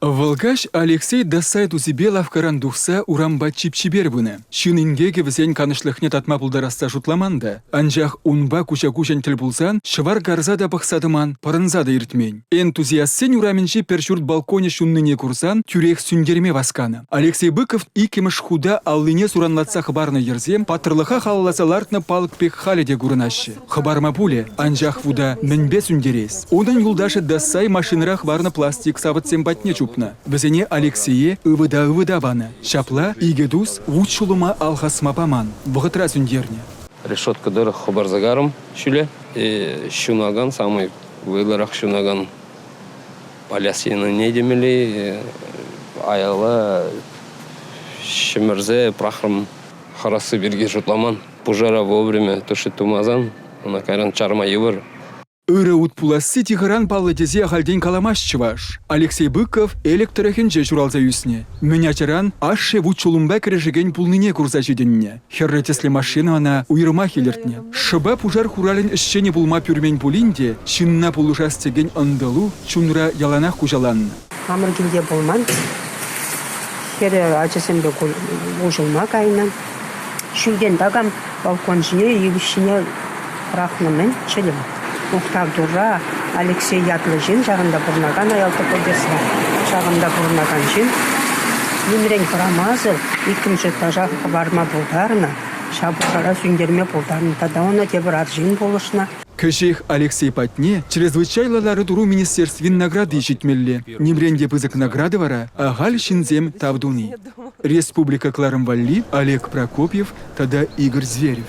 Вӑл каҫ Алексей Досай тусӗпе лавккаран тухса урампа чип-чипер пынӑ. Ҫын инкекӗ вӗсен канӑҫлӑхне татма пултарасса шутламан та. Анчах унпа куҫа-куҫӑн тӗл пулсан ҫӑвар карса та пӑхса тӑман, пӑрӑнса та иртмен. Энтузиастсен урамӗнчи пӗр ҫурт балконӗ ҫуннине курсан тӳрех сӳнтерме васканӑ. Алексей Быков иккӗмӗш хута аллине суранлатса хӑпарнӑ йӗрсем паттӑрлӑха халалласа лартнӑ палӑк пек халӗ те курӑнаҫҫӗ. Хӑпарма пулӗ, анчах вута мӗнпе сӳнтерес? Унӑн юлташӗ Досай машинӑра хӑварнӑ пластик савӑтсем патне чупнӑ. Вӗсене Алексее ывӑта-ывӑта панӑ. Ҫапла икӗ тус вут-ҫулӑма алхасма паман, вӑхӑтра сӳнтернӗ. Решетка тӑрӑх хӑпарса карӑм ҫӳле. Ҫунакан, самый вӑйлӑрах ҫунакан полясине темелле аяла ҫӗмӗрсе пӑрахрӑм. Хӑрасси пирки шутламан. Пушара вовремя тушить тумасан ӑна кайран чарма йывӑр. Ырӑ ут пуласси тихаран паллӑ тесе ахальтен каламасть чӑваш. Алексей Быков Элӗк тӑрӑхӗнче ҫуралса ӳснӗ. Мӗн ачаран ашшӗ вут-ҫулӑмпа кӗрешекен пулнине курса ҫитӗннӗ. Хӗрлӗ тӗслӗ машина ӑна уйрӑмах илӗртнӗ. Шӑпа пушар хуралӗн ӗҫченӗ пулма пӳрмен пулин те ҫынна пулӑшас текен ӑнтӑлу чунра яланах хуҫаланнӑ. Хамӑр килте пулман. Хӗрӗ ачасемпе уҫӑлма кайнӑ. Ҫӳлтен такам балкон ҫине, йывӑҫ ҫине пӑрахнӑ-мӗн чӗлӗм. Мухтав Турра, Алексей ятлӑ ҫын ҫакӑнта пурӑнакан аялта подъездра ҫакӑнта пурӑнакан ҫын нимрен хӑрамасӑр иккӗмӗш этажа хӑпарма пултарнӑ, ҫав пушара сӳнтерме пултарнӑ тата ӑна тепӗр арҫын пулӑшнӑ. Кӗҫех Алексей патне чрезвычайлӑ лару-тӑру министерствин награди ҫитмелле. Нимрен те пысӑк награда вара ахаль ҫынсем тав туни. Республика кӑларӑм валли Олег Прокопьев тата Игорь Зверев.